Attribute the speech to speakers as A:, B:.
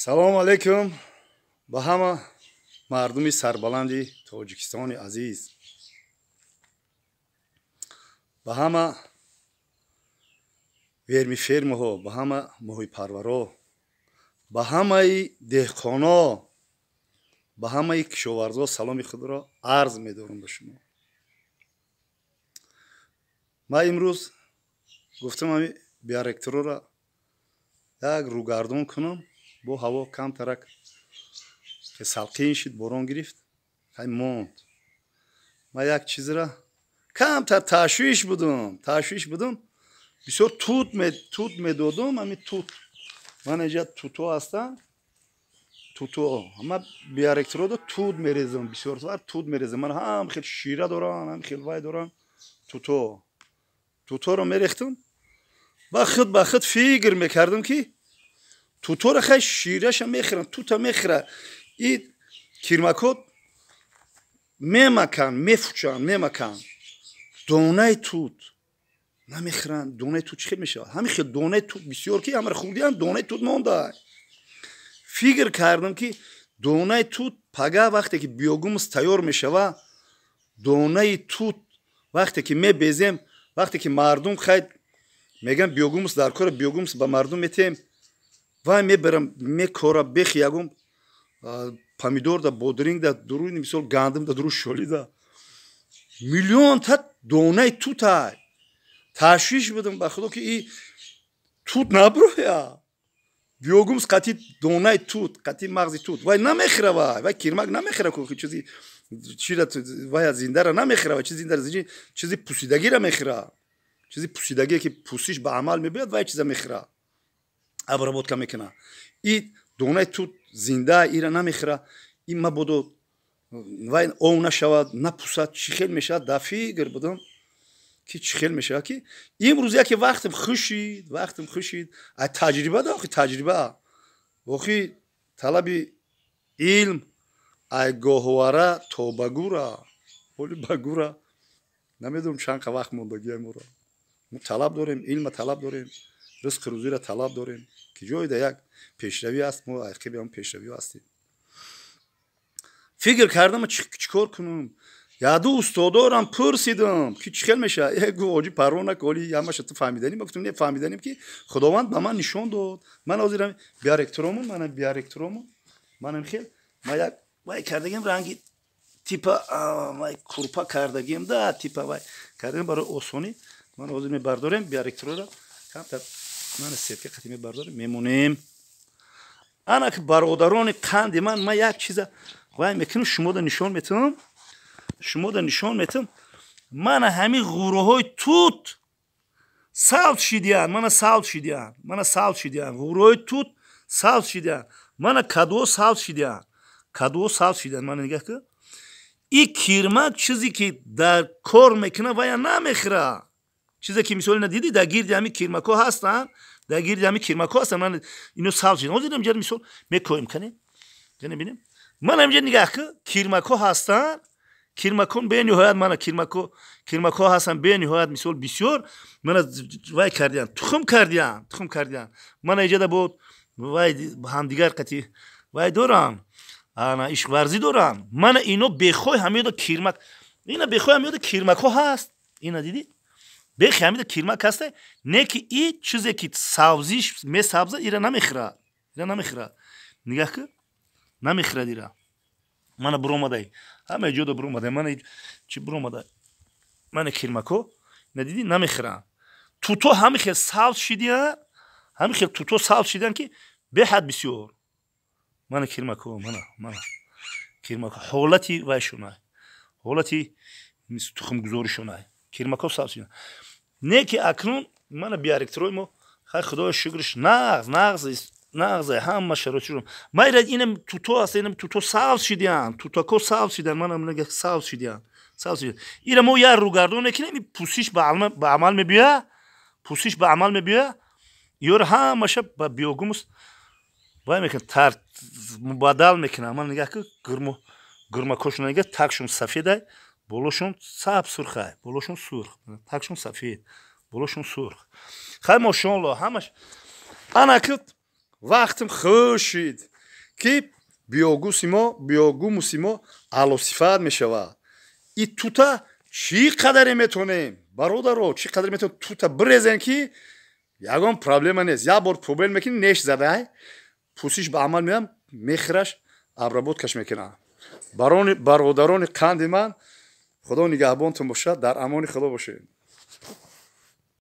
A: Салому алайкум ба ҳама мардуми сарбаланди Тоҷикистони азиз, ба ҳама вермифермаҳо, ба ҳама моҳипарваро, ба ҳамаи деҳқоно, ба ҳамаи кишоварзо саломи худро арз медорам ба шумо. Ман имрӯз гуфтам ҳами биоректорора як рӯгардон кунам. Бо ҳаво камтарак салқин шид, борон гирифт, хай монд. Ман як чизра камтар ташвиш будам, бисёр тут медодум. Ҳами тут ман инҷа туто ҳастанд, туто ма биоректорода тут мерезам, бисёртар тут мерезам. Ман ҳам хел шира дорам, ҳам хел вай дорам. Туторо мерехтам, ба худ ба худ фикр мекардам, ки туторо хай шираша мехӯрам, тута мехӯра, и кирмакот мемаканд, мефучанд, мемаканд, донаи тут намехӯранд. Донаи тут чӣ хел мешавад? Ҳамин хел донаи тут бисёр, ки ҳамаро хӯрдиам, донаи тут монда. Фикр кардам, ки донаи тут пага вақте ки биогумус тайёр мешава, донаи тут вақте ки мебезем, вақте ки мардум хай мегӯям биогумус дар кора, биогумус ба мардум метем, вай мебарам, мекора бехи ягон помидор да, бодринг да, дуруни мисол гандум да, дуру шоли да миллион та донаи тутай. Ташвиш будам, ба худо, ки и тут наброя биогумус қати донаи тут, қати мағзи тут вай намехӯра, вай кирмак намехӯра, чизи чира вай зиндара намехӯра, вай чизи зиндара, чизи пусидагира мехӯра, чизи пусидагие ки пусиш ба амал мебиёд, вай чиза мехӯра, обработка мекуна. И донаи тут зинда ира намехӯра, и мабодо вай ов нашавад, напусад, чӣ хел мешавад? Да фикр будам, ки чӣ хел мешавад, ки имрӯз яке вақтим хушид. Ай таҷриба да, охи таҷриба, охи талаби илм ай гоҳвара то ба гура, ҳоли ба гура намедонам чанд қа вақт мондагиай моро. Мо талаб дорем, илма талаб дорем, ризқи рӯзиро талаб дорем, ки ҷойда як пешравӣ аст, мо ақиби ҳам пешравӣ ҳастем. Фикр кардам, чӣ кор кунам. Яду устодорам пурсидам, ки чӣ хел мешавад. Э, гуфт: «Оҷи, парво наколи, ҳамаша ту фаҳмиданӣ». Ма гуфтам: «Не, фаҳмиданем, ки Худованд ба ман нишон дод». Ман ҳозирам биоректоромон, манам биоректоромон, манам хел ма як вай кардагим, ранги типа вай курпа кардагим да, типа вай кардагим барои осонӣ. Ман ҳозир мебардорем биоректорора камтар, мана сетка қати мебардорем, мемонем. Ана ки бародарони қанди ман, ман як чиза вай мекунам, шумода нишон метавам, шумода нишон метавам. Мана ҳамин ғӯраҳои тут сабз шидиянд, мана сабз шидиянд, мана сабз шидиянд, ғӯраҳои тут сабз шидиянд, мана кадуо сабз шидиянд, кадуо сабз шидиянд. Мана нигаҳ ки и кирмак чизе ки дар кор мекунад, вая намехӯра. Чизе ки мисоли надидӣ, дар гирди ҳамин кирмакҳо ҳастанд, дар гирди ҳамин кирмакҳо ҳастанд. Ман ино сабз шиданд. Ҳозир инҷа мисол мекоем, кане кане бинем. Мана инҷа нигаҳ ки кирмакҳо ҳастанд, кирмакҳо бениҳоят, мана кирмакҳо, кирмакҳо ҳастанд бениҳоят, мисол бисёр. Мана вай кардиянд, тухм кардиянд, тухм кардиянд. Мана иҷада бо вай ҳамдигар қати вай доранд, ана ишқварзӣ доранд. Мана ино бехой ҳамеода кирмак, ина бехой ҳамеода кирмакҳо ҳаст. Ина дидӣ, бехи ҳамида кирмак ҳаста, не ки и чизе ки сабзиш месабза, ира намехӯрад, ира намехӯрад. Нигаҳ ки намехӯрад ира. Мана буромадай, ҳама ҷода буромадай, мана чи буромадай, мана кирмакҳо надидӣ, намехӯранд. Туто ҳами хел сабз шидиянд, ҳами хел туто сабз шидиянд, ки беҳад бисёр. Мана кирмакҳо, мана, мана кирмакҳо, ҳолати вайшонай, ҳолати тухмгузоришонай, кирмакҳо сабз шидиянд. Не ки акнун мана биоректорои мо хай, худоё шукрш, нағз, нағз, нағз, ҳама шароит шуд. Майра инам туто аст, инам туто сабз шидиянд, тутако сабз шидиянд, мана сабз шидиянд, сабз шидиянд. Ира мо як рӯгардон мекунем, и пусиш ба амал мебиёя, пусиш ба амал мебиёя, ёро ҳамаша ба биогумус вай мекунад, тар мубаддал мекунад. Ман нигаҳ ки гурмо гурмакошон нигаҳ, такшон сафедай, болошон сабз сурхай, болошон сурх, такшон сафед, болошон сурх. Хай, мошоалло, ҳамаш. Ана ки вақтим хушид. Ки биогумуси мо, биогумуси мо аълосифат мешавад. И тута чӣ қадаре метонем, бародаро, чӣ қадаре метонем, тута бирезем, ки ягон проблема нест. Як бор проблем мекунӣ, неш задай, пӯсиш ба амал меям, мехӯраш, обработкаш мекунам. Бародарони қанди ман, Худо нигаҳбонтон бошад, дар амони Худо бошед.